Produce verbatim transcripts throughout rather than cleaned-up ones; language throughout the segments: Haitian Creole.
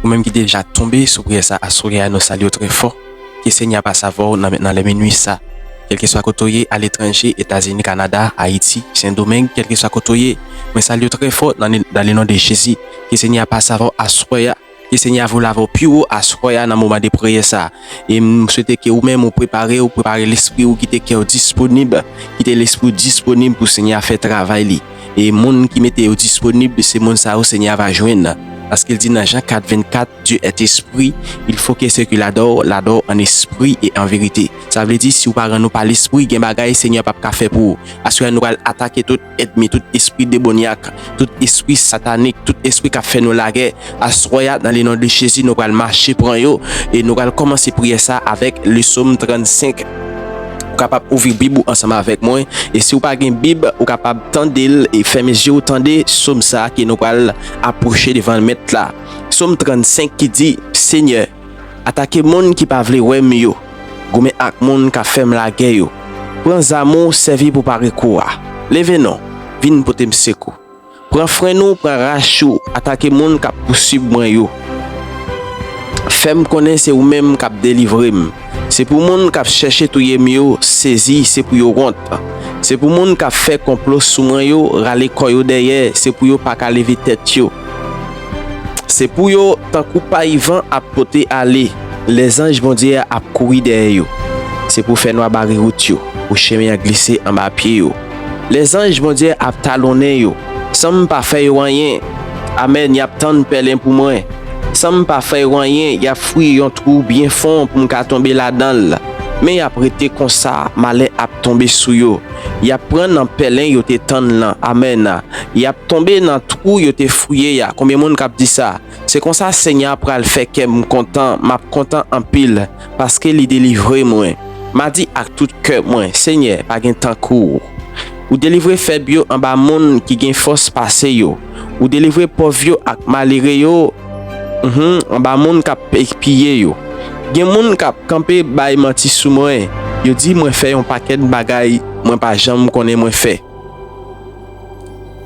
Ou menm ki deja tonbe sou priyè sa aswè a, nou salye w trè fò. Ke Senyè a pase avè w nan, nan lè minui sa. Kèlkeswa kote w ye, aletranje, Etazini, Kanada, Ayiti, Sendomeng, kèlkeswa kote w ye, mwen salye w trè fò nan, nan le non de Jezi. Ke Senyè a pase avè w aswè a. Ke Senyè a voye avè w pi wo aswè a nan moman de priyè sa. E m swete ke ou menm ou prepare w, prepare lespri w, kite kè w disponib, kite lespri w disponib pou Senyè a fè travay li. E moun ki mete yo disponib, se moun sa yo Senyè a va jwenn. Paske l di nan Jan kat vennkat, Dieu est esprit, il faut que ceux qui l'adorent l'adorent en esprit et en vérité. Sa vle di, si w pa rann ou pa lespri, gen bagay Senyè a p ap ka fè pou ou. Aswè a, nou pral atake tout ènmi, tout espri demonyak, tout espri satanik, tout espri k ap fè nou lagè. Aswè a, nan le non de Jezi, nou pral mache pran yo e nou pral kòmanse priyè sa avèk le Sòm trannsenk. Ou kapab ouvri Bib ou ansanm avèk mwen. E si w pa gen Bib, ou kapab tande l e fèmen je w, tande Sòm sa a ke nou pral apwoche devan Mèt la. Sòm trannsenk ki di, Senyè, atake moun ki pa vle wè m yo. Goumen ak moun k ap fè m lagè yo. Pran zam ou, sèvi pou pare kou a. Leve non, vin pote m sekou. Pran frenn ou, pran rach ou, atake moun k ap pousuiv mwen yo. Fè m konnen se ou menm k ap delivre m. Se pou moun k ap chèche touye m yo sezi, se pou yo wont. Se pou moun k ap fè konplo sou mwen yo rale kò yo dèyè, se pou yo pa ka leve tèt yo. Se pou yo tankou pay van ap pote ale, lèzanj Bondye a ap kouri dèyè yo. Se pou fènwa bare wout yo, pou chemen an glise anba pye yo. Lèzanj Bondye a ap talonnen yo, san m pa fè yo anyen. Amèn, y ap tann pèlen pou mwen. San m pa fè yo anyen, y ap fouye yon twou byen fon pou m ka tonbe ladan l. Men y ap rete konsa, malè ap tonbe sou yo. Y ap pran nan pèlen yo te tann lan. Amèn. Y ap tonbe nan twou yo te fouye a. Konbyen moun k ap di sa? Se konsa Senyè a pral fè kè m kontan, m ap kontan anpil, paske li delivre mwen. M a di ak tout kè mwen, Senyè, pa gen tankou w. Ou delivre fèb yo anba moun ki gen fòs pase yo. Ou delivre pòv yo ak malere yo, mhm, anba moun k ap espiye yo. Gen moun k ap kanpe bay manti sou mwen. Yo di mwen fè yon pakèt bagay mwen pa janm konnen mwen fè.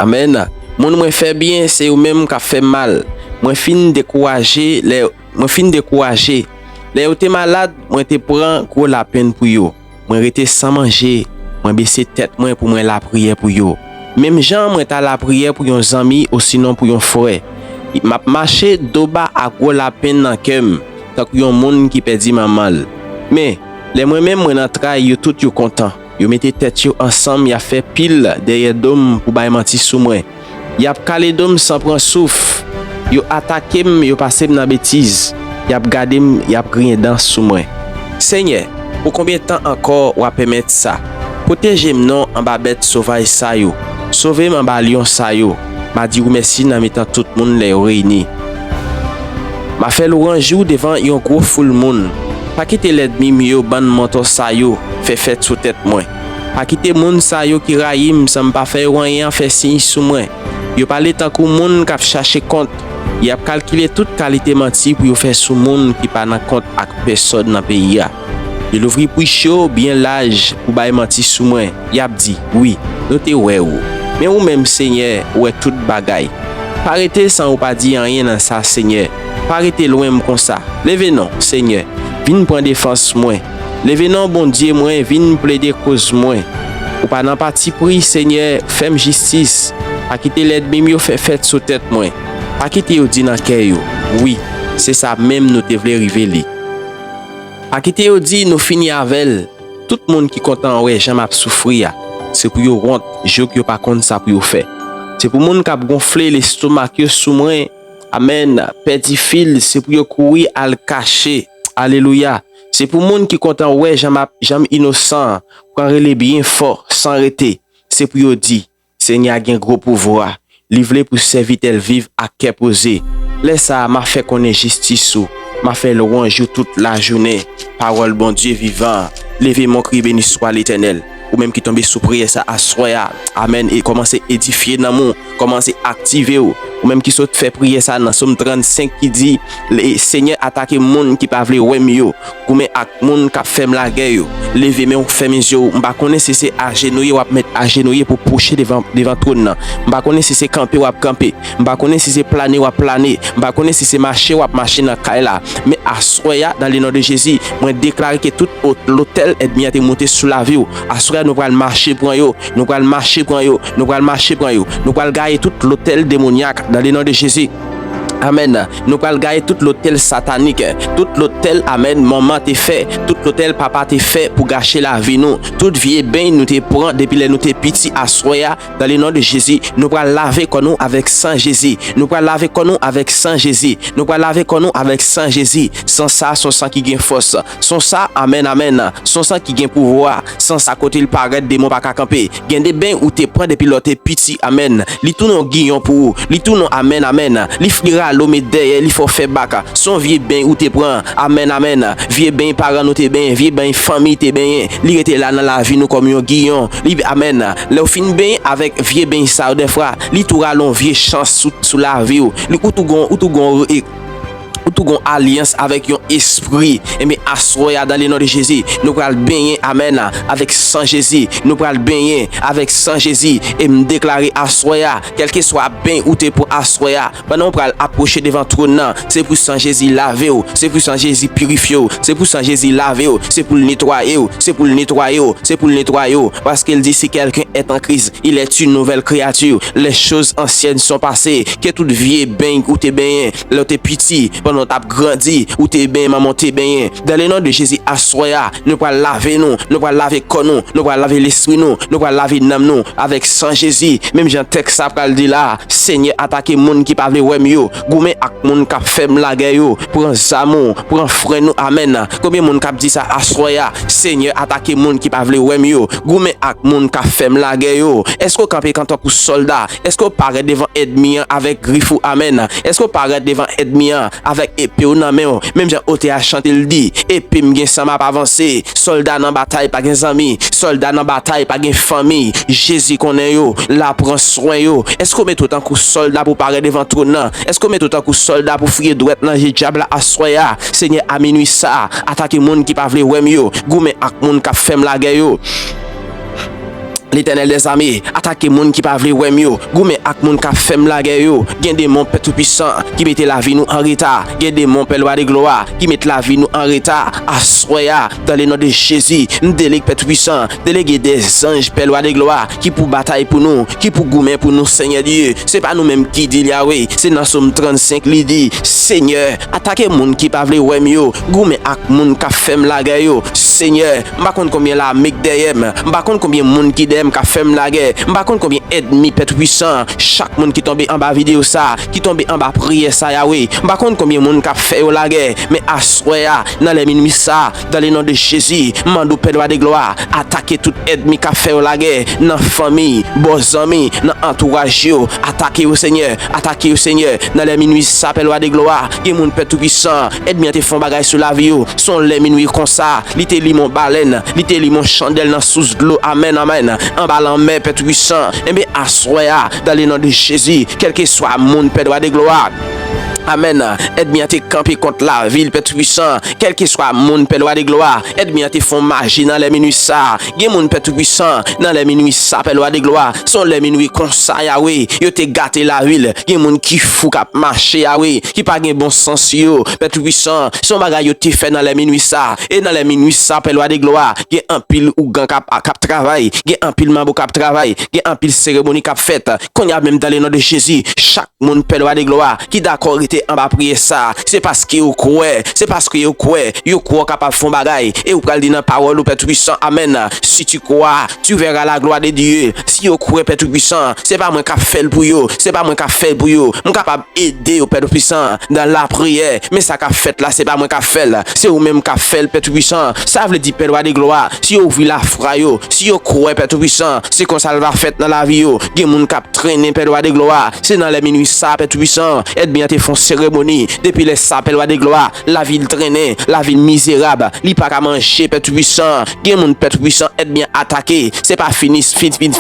Amèn. Moun mwen fè byen, se yo menm k ap fè m mal. Mwen fin dekouraje lè, mwen fin dekouraje. Lè yo te malad, mwen te pran gwo lapenn pou yo. Mwen rete san manje, mwen bese tèt mwen pou mwen lapriyè pou yo. Menm jan mwen ta lapriyè pou yon zanmi osinon pou yon frè. M ap mache do ba ak gwo lapenn nan kè m, tankou yon moun ki pèdi manman l. Men, lè mwen menm mwen nan tray, yo tout yo kontan. Yo mete tèt yo ansanm, y ap fè pil dèyè do m pou bay manti sou mwen. Y ap kale do m san pran souf. Yo atake m, yo pase m nan betiz. Y ap gade m, y ap griyen dan sou mwen. Senyè, pou konbyen tan ankò w ap pèmèt sa? Pwoteje m non anba bèt sovaj sa yo. Sove m anba lyon sa yo. M a di w mèsi nan mitan tout moun lè yo reyini. M a fè lwanj ou devan yon gwo foul moun. Pa kite lènmi m yo bann mantò sa yo fè fèt sou tèt mwen. Pa kite moun sa yo ki rayi m san m pa fè yo anyen an fè siy sou mwen. Yo pale tankou moun k ap chache kont. Y ap kalkile tout kalite manti pou yo fè sou moun ki pa nan kont ak pèsòn nan peyi a. Yo louvri bouch yo byen laj pou bay manti sou mwen. Y ap di, wi, nou te wè ou. Men ou menm, Senyè, ou wè tout bagay. Pa rete san ou pa di anyen nan sa, Senyè. Pa rete lwen m konsa. Leve non, Senyè. Vin pran defans mwen. Leve non, Bondye mwen, vin plede koz mwen. Ou pa nan patipri, Senyè, fè m jistis. Pa kite lènmi m yo fè fèt sou tèt mwen. Pa kite yo di nan kè yo, wi, se sa menm nou te vle rive li. Pa kite yo di nou fini avè l. Tout moun ki kontan wè jan m ap soufri a, se pou yo wont, jouk yo pa konn sa pou yo fè. Se pou moun k ap gonfle lestomak yo sou mwen, amèn, pèdi fil, se pou yo kouri al kache. Alelouya. Se pou moun ki kontan wè jan m ap, jan m inosan an, pran rele byen fò, san rete. Se pou yo di, Senyè a gen gwo pouvwa. Li vle pou sèvitè l viv ak kè poze. Lè sa a, m a fè konnen jistis ou. M a fè lwanj ou tout lajounen. Pawòl Bondye vivan an. Leve men w, kriye, beni swa Letènèl. Ou menm ki tonbe sou priyè sa aswè a. Amèn. E kòmanse edifye nanm ou. Kòmanse aktive w. ou menm ki sot fè priyè sa nan Sòm trannsenk ki di, Senyè, atake moun ki pa vle wè m yo. Goumen ak moun k ap fè m lagè yo. Leve men w, fèmen zye w. M pa konnen si se ajenouye w ap mèt ajenouye pou pwoche devan, devan twòn nan. M pa konnen si se kanpe w ap kanpe. M pa konnen si se plane w ap plane. M pa konnen si se mache w ap mache nan kay la. Men aswè a, dans le nom de Jésus, mwen deklare ke tout o-, lotèl ènmi an te monte sou lavi w. Aswè a, nou pral mache pran yo. Nou pral mache pran yo. Nou pral mache pran yo. Nou pral gaye tout lotèl demonyak, dans le nom de Jésus. Amèn. Nou pral gaye tout lotèl satanik, tout lotèl, amèn, manman te fè, tout lotèl papa te fè pou gache lavi nou. Tout vye beny nou te pran depi lè nou te piti, aswè a, dans le nom de Jésus, nou pral lave kò nou avèk san Jezi. Nou pral lave kò nou avèk san Jezi. Nou pral lave kò nou avèk san Jezi. San sa, se yon san ki gen fòs. Se yon san, amèn, amèn. Se yon san ki gen pouvwa. San sa, kote l parèt, demon pa ka kanpe. Gen de beny ou te pran depi lè w te piti, amèn. Li tounen yon giyon pou ou. Li tounen, amèn, amèn. Li, li rale w met dèyè, li fè w fè bak. Se yon vye beny ou te pran. Amèn, amèn. Vye beny paran nou te benyen, vye beny fanmi te benyen. Li rete la nan lavi nou kòm yon giyon. Li, amèn. Lè w fin benyen avèk vye beny sa yo, dèfwa, li tou rale yon vye chans sou, sou lavi w. Li, ou tou gon, ou tou gon, e, ou tou gon alyans avèk yon espri. Enben, aswè a, dans le nom de Jésus, nou pral benyen, amèn, avèk san Jezi. Nou pral benyen avèk san Jezi. E m deklare aswè a, kèlkeswa beny ou te pran aswè a, pandan w pral apwoche devan twòn nan, se pou san Jezi lave w, se pou san Jezi pirifye w, se pou san Jezi lave w, se pou l netwaye w, se pou l netwaye w, se pou l netwaye w. Paske l di, si quelqu'un est en Christ, il est une nouvelle créature. Les choses anciennes sont passées. Ke tout vye beny ou te benyen lè w te piti, pandan w t ap grandi, ou te benyen, manman w te benyen. Dans le nom de Jésus, aswè a, nou pral lave nou, nou pral lave kò nou, nou pral lave lespri nou, nou pral lave nanm nou avèk san Jezi. Menm jan tèks sa pral di la, Senyè, atake moun ki pa vle wè m yo. Goumen ak moun k ap fè m lagè yo. Pran zam ou, pran fren nou. Amèn. Konbyen moun k ap di sa aswè a? Senyè, atake moun ki pa vle wè m yo. Goumen ak moun k ap fè m lagè yo. Èske w kanpe kanpe tankou sòlda? Èske w parèt devan ènmi an avèk grif ou? Amèn. Èske w parèt devan ènmi an avèk epe w nan men w? Menm jan otè a chante l di, epe m gen san m ap avanse. Sòlda nan batay pa gen zanmi. Sòlda nan batay pa gen fanmi. Jezi konnen yo. L ap pran swen yo. Èske w mete w tankou sòlda pou w parèt devan twòn nan? Èske w mete w tankou sòlda pou w fouye dwèt nan je dyab la aswè a? Senyè, a minwi sa, atake moun ki pa vle wè m yo. Goumen ak moun k ap fè m lagè yo. Letènèl dèzame, atake moun ki pa vle wè m yo. Goumen ak moun k ap fè m lagè yo. Gen demon, Pè Toupisan, ki mete lavi nou an reta. Gen demon, Pè Lwa de Glwa, ki met lavi nou an reta. Aswè a, dans le nom de Jésus, m delege, Pè Toupisan, delege de zanj, Pè Lwa de Glwa, ki pou batay pou nou, ki pou goumen pou nou, Senyè Dye. Se pa nou menm ki di l, Yawe. Se nan Sòm trannsenk li di, Senyè, atake moun ki pa vle wè m yo. Goumen ak moun k ap fè m lagè yo. Senyè, m pa konn konbyen lame k dèyè m. M pa konn konbyen moun ki dèyè m k ap fè m lagè. M pa konn konbyen ènmi, Pè Toupisan. Chak moun ki tonbe anba videyo sa, ki tonbe anba priyè sa, Yawe. M pa konn konbyen moun k ap fè yo lagè. Men aswè a, nan lè minwi sa, dans le nom de Jésus, m mande w, Pè Lwa de Glwa, atake tout ènmi k ap fè yo lagè nan fanmi, bò zanmi, nan antouraj yo. Atake yo, Senyè. Atake yo, Senyè. Nan lè minwi sa, Pè Lwa de Glwa, gen moun, Pè Toupisan, ènmi an te fè yon bagay sou lavi yo. Se yon lè minwi konsa, li te limen yon balèn, li te limen yon chandèl nan sous dlo. Amèn, amèn. Anba lanmè, Pè Toupisan. Enben, aswè a, dans le nom de Jésus, kèlkeswa moun, Pè Lwa de Glwa, amèn, ènmi an te kanpe kont lavi l, Pè Toupisan. Kèlkeswa moun, Pè Lwa de Glwa, ènmi an te fè yon maji nan lè minwi sa. Gen moun, Pè Toupisan, nan lè minwi sa, Pè Lwa de Glwa, se yon lè minwi konsa, Yawe, yo te gate lavi l. Gen moun ki fou k ap mache, Yawe, ki pa gen bon sans yo, Pè Toupisan. Se yon bagay yo te fè nan lè minwi sa. E nan lè minwi sa, Pè Lwa de Glwa, gen anpil ougan k ap, k ap travay. Gen anpil manbo k ap travay. Gen anpil seremoni k ap fèt. Kounye a menm, dans le nom de Jésus, chak moun, Pè Lwa de Glwa, ki dakò rete anba priyè sa, se paske yo kwè, se paske yo kwè, yo kwè w kapab fè yon bagay, e ou pral di nan pawòl ou, Pè Toupisan, amèn, si tu crois, tu verras la gloire de Dieu. Si yo kwè, Pè Toupisan, se pa mwen k ap fè l pou yo, se pa mwen k ap fè l pou yo, m kapab ede yo, Pè Toupisan, nan lapriyè, men sa k ap fèt la, se pa mwen k ap fè l, se ou menm k ap fè l, Pè Toupisan. Sa vle di, Pè Lwa de Glwa, si yo ouvri lafwa yo, si yo kwè, Pè Toupisan, se konsa l va fèt nan lavi yo. Gen moun k ap trennen, Pè Lwa de Glwa. Se nan lè minwi sa, Pè Toupisan, ènmi an te fè yon seremoni. Depi lè sa, Pè Lwa de Glwa, lavi l trennen, lavi l mizerab. Li pa ka manje, Pè Toupisan. Gen moun, Pè Toupisan, ènmi an atake. Se pa fini, fin, fin,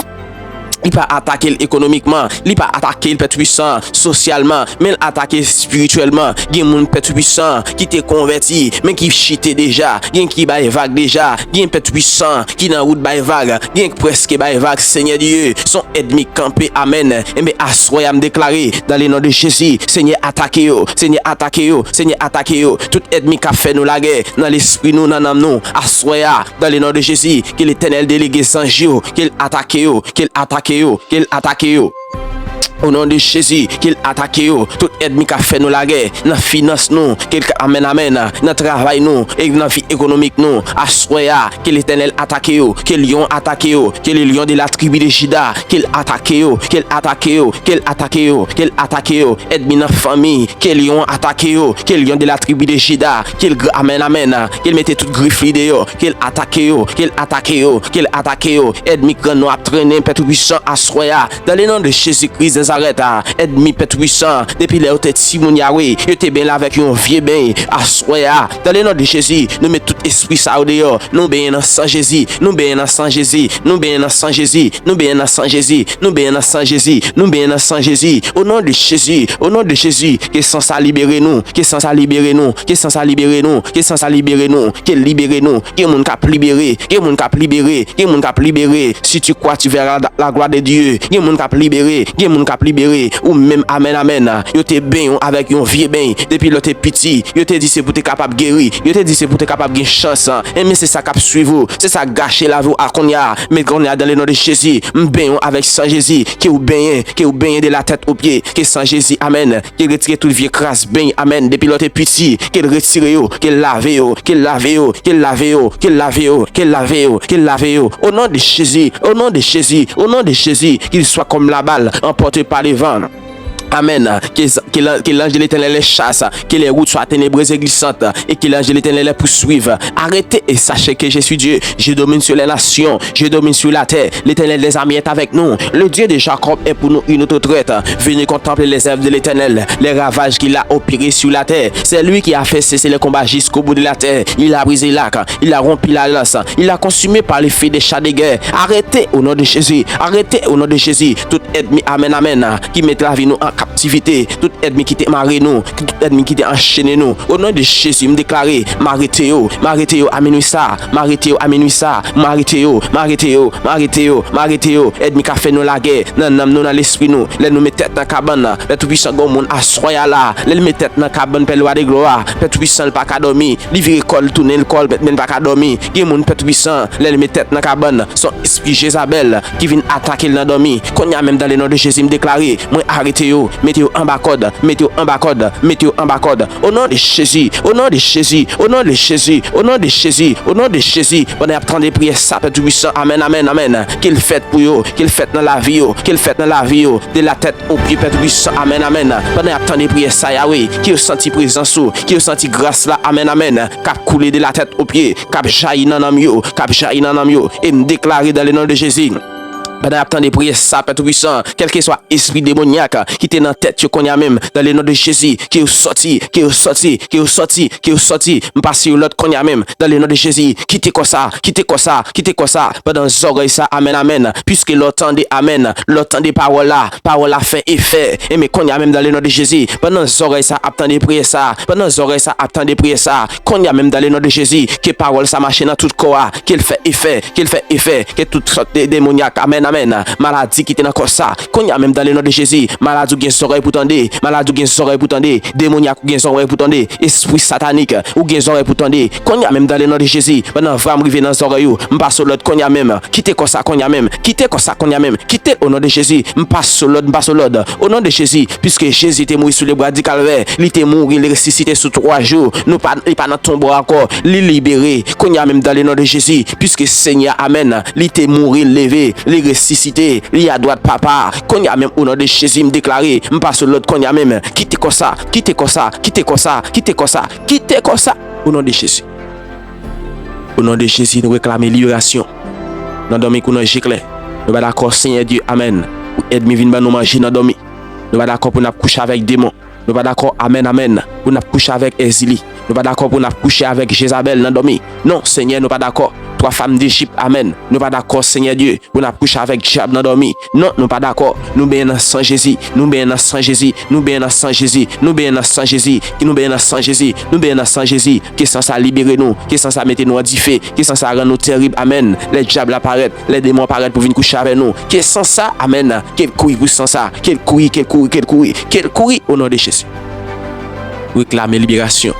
Li pa atake l ekonomikman, li pa atake l, Pè Toupisan, sosyalman, men l atake l espirityèlman. Gen moun, Pè Toupisan, ki te konvèti, men ki chite deja. Gen ki bay vag deja. Gen, Pè Toupisan, ki nan wout bay vag. Gen k prèske bay vag, Senyè Dye. Se yon ènmi k kanpe, amèn. Enben, aswè a, m deklare, dans le nom de Jésus, Senyè, atake yo, Senyè, atake yo, Senyè, atake yo. Tout ènmi k ap fè nou lagè, nan lespri nou, nan nanm nou, aswè a, dans le nom de Jésus, ke Letènèl delege zanj yo, ke l atake yo, ke l atake yo, ke l atake yo. O non de Jezi, ke l atake yo, tout ènmi k ap fè nou lagè, nan finans nou, ke l ka, amèn, amèn, nan travay nou, e nan vi ekonomik nou, aswè a, ke Letènèl atake yo, ke lyon atake yo, ke le lion de la tribu de Juda, ke l atake yo, ke l atake yo, ke l atake yo, ke l atake yo, ènmi nan fanmi, ke lyon atake yo, ke lion de la tribu de Juda, ke l gra-, amèn, amèn, ke l mete tout grif li deyò, ke l atake yo, ke l atake yo, ke l atake yo. Ènmi grann nou ap trennen, Pè Toupisan, aswè a, dans le nom de Jésus-Christ Nazareth, a, ènmi, Pè Toupisan, depi lè yo te timoun, Yawe, yo te benyen avèk yon vye beny, aswè a, dans le nom de Jésus, nou met tout espri sa yo deyò, nou benyen nan san Jezi, nou benyen nan san Jezi, nou benyen nan san Jezi, nou benyen nan san Jezi, nou benyen nan san Jezi, nou benyen nan san Jezi, o non de Jezi, o non de Jezi, ke san sa libere nou, ke san sa libere nou, ke san sa libere nou, ke san sa libere nou, ke l libere nou, gen moun k ap libere, gen moun k ap libere, gen moun k ap libere, si tu crois, tu verras la, la gloire de Dieu, gen moun k ap libere, gen moun k ap libere, ou menm, amèn, amèn, yo te benyen w avèk yon vye beny, depi lè w te piti, yo te di se pou te kapab geri, yo te di se pou te kapab gen chans, enben se sa k ap swiv ou, se sa k gache lavi w a kounye a, men kounye a dans le nom de Jezi, m benyen w avèk san Jezi, ke w benyen, ke w benyen de la tèt o pye, ke san Jezi, amèn, ke l retire tout vye kras beny, amèn, depi lè w te piti, ke l retire yo, ke l lave yo, ke l lave yo, ke l lave yo, ke l lave yo, ke l lave yo, ke l lave yo, o non de Jezi, o non de Jezi, o non de Jezi, qu'il soit comme la balle emportée par le vent. Amen. Que, que l'an- que l'ange de l'Éternel les chasse, que les routes soient ténébreuses et glissantes, et que l'ange de l'Éternel les poursuive. Arrêtez et sachez que je suis Dieu. Je domine sur les nations, je domine sur la terre. L'Éternel des armées est avec nous. Le Dieu de Jacob est pour nous une autre retraite. Venez contempler les œuvres de l'Éternel, les ravages qu'il a opérés sur la terre. C'est lui qui a fait cesser les combats jusqu'au bout de la terre. Il a brisé l'arc, il a rompu la lance, il a consumé par le feu des chars de guerre. Arrêtez au nom de Jésus, arrêtez au nom de Jésus. Tout ènmi, amèn, amèn, ki met lavi nou an kaptivite, tout ènmi ki te mare nou, tout ènmi ki te anchene nou, o non de Jezi, m deklare, m arete yo, m arete yo a minwi sa, m arete yo a minwi sa, m arete yo, m arete yo, m arete yo, m arete yo. Ènmi k ap fè nou lagè, nan nanm nou, nan lespri nou, lè nou met tèt nan kabann nan, Pè Toupisan, gon moun aswè a la, lè l met tèt nan kabann Pè Lwa de Glwa, Pè Toupisan, l pa ka dòmi, li vire kò l, tounen l kò l, men l pa ka dòmi. Gen moun, Pè Toupisan, lè l met tèt nan kabann, se yon espri Jezabèl ki vin atake l nan dòmi. Kounye a menm, dans le nom de Jésus, m deklare, mwen arete yo, mete yo anba kòd, mete yo anba kòd, mete yo anba kòd. O non de Jezi, o non de Jezi, o non de Jezi, o non de Jezi, o non de Jezi. Pandan y ap tande priyè sa, Pè Toupisan, amèn, amèn, amèn. Ke l fèt pou yo, ke l fèt nan lavi yo, ke l fèt nan lavi yo. De la tèt o pye, Pè Toupisan, amèn, amèn. Pandan y ap tande priyè sa, Yawe, ke yo santi prezans ou, ke yo santi gras la, amèn, amèn, k ap koule de la tèt o pye, k ap jayi nan nanm yo, k ap jayi nan nanm yo. E m deklare dans le nom de Jésus, pandan y ap tande priyè sa, Pè Toupisan, kèlkeswa espri demonyak ki te nan tèt yo kounye a menm, dans le nom de Jésus, ke yo sòti, ke yo sòti, ke yo sòti, ke yo sòti. M pase yo lòd kounye a menm, dans le nom de Jésus. Kite kò sa, kite kò sa, kite kò sa. Pandan zòrèy sa, amèn, amèn. Piske lè w tande amèn, lè w tande pawòl la, pawòl la fè efè. Enben kounye a menm, dans le nom de Jésus, pandan zòrèy sa ap tande priyè sa, pandan zòrèy sa ap tande priyè sa, kounye a menm, dans le nom de Jésus, ke pawòl sa mache nan tout kò a, ke l fè efè, ke l fè efè, ke tout sòt de demonyak, amèn, amèn, maladi ki te nan kò sa, kounye a menm, dans le nom de Jésus, maladi ou gen zòrèy pou tande, maladi ou gen zòrèy pou tande, demonyak ou gen zòrèy pou tande, espri satanik ou gen zòrèy pou tande, kounye a menm, dans le nom de Jésus, pandan vwa m rive nan zòrèy ou, m pase w lòd kounye a menm, kite kò sa kounye a menm, kite kò sa kounye a menm, kite l o non de Jezi, m pase w lòd, m pase w lòd, o non de Jezi, piske Jezi te mouri sou le bwa di Kalvè, li te mouri, li resisite sou twa jou, nou pa, li pa nan tonbo ankò, li libere, kounye a menm, dans le nom de Jésus, piske Senyè, amèn, li te mouri, l leve, li resisite, li adwat Papa, kounye a menm, o non de Jezi, m deklare, m pase w lòd kounye a menm, kite kò sa, kite kò sa, kite kò sa, kite kò sa, kite kò sa, o non de Jezi. O non de Jezi, nou reklame liberasyon. Nan dòmi kou nan je klè. Nou pa dakò, Senyè Dye, amèn, pou ènmi vin ban nou manje nan dòmi. Nou pa dakò pou n ap kouche avèk demon. Nou pa dakò, amèn, amèn, pou n ap kouche avèk Èzili. Nou pa dakò pou n ap kouche avèk Jezabèl nan dòmi. Non, Senyè, nou pa dakò. twa fanm Dejip, amèn. Nou pa dakò, Senyè Dye, pou n ap kouche avèk dyab nan dòmi. Non, nou pa dakò. Nou benyen nan san Jezi. Nou benyen nan san Jezi. Nou benyen nan san Jezi. Nou benyen nan san Jezi. Ki nou benyen nan san Jezi. Nou benyen nan san Jezi. Ke san sa libere nou. Ke san sa mete nou an dife. Ke san sa rann nou terib. Amèn. Lè dyab la parèt, lè demon parèt pou vin kouche avè nou. Ke san sa, amèn. Ke l kouri pou san sa. Ke l kouri, ke l kouri, ke l kouri. Ke l kouri, o non de Jezi. Reklame liberasyon.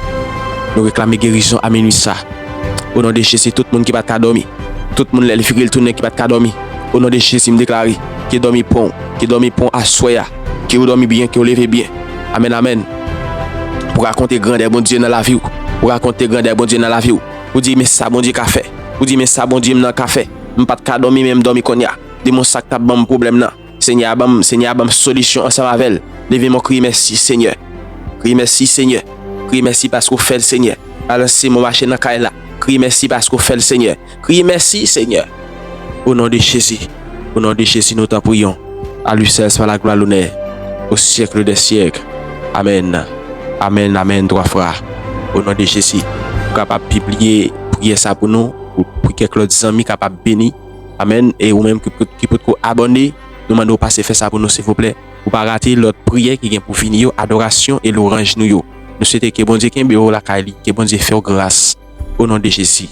Nou reklame gerizon a minwi sa. O non de Jezi, tout moun ki pa t ka dòmi. Tout moun lè l vire l tounen ki pa t ka dòmi. O non de Jezi, m deklare, ke dòmi pran w, ke dòmi pran w aswè a. Ke w dòmi byen, ke w leve byen. Amèn, amèn. Pou rakonte grandè Bondye nan lavi w. Pou rakonte grandè Bondye nan lavi w. Pou di, men sa Bondye ka fè. Pou di, men sa Bondye m nan ka fè. M pa t ka dòmi, men m dòmi kounye a. Demon sa k t ap ban m pwoblèm nan. Senyè a ban m, Senyè a ban m solisyon ansanm avè l. Leve men w, kriye mèsi, Senyè. Kriye mèsi, Senyè. Kriye mèsi paske w fè l, Senyè. Balanse men w, mache nan kay la. Kriye mèsi paske w fè l, Senyè. Kriye mèsi, Senyè. O non de Jezi. O non de Jezi, nou t'en prions. À lui seul soit la gloire, l'honneur, au siècle des siècles. Amèn. Amèn, amèn, twa fwa. O non de Jezi. Ou kapab pibliye priyè sa pou nou, pou, pou kèk lòt zanmi kapab beni. Amèn. E ou menm ki, ki potko abòne, nou mande w pase fè sa pou nou, silvouplè. Pou pa rate lòt priyè ki gen pou vini yo, adorasyon e lwanj nou yo. Nou swete ke Bondye kenbe w lakay li, ke Bondye fè w gras. O non de Jezi.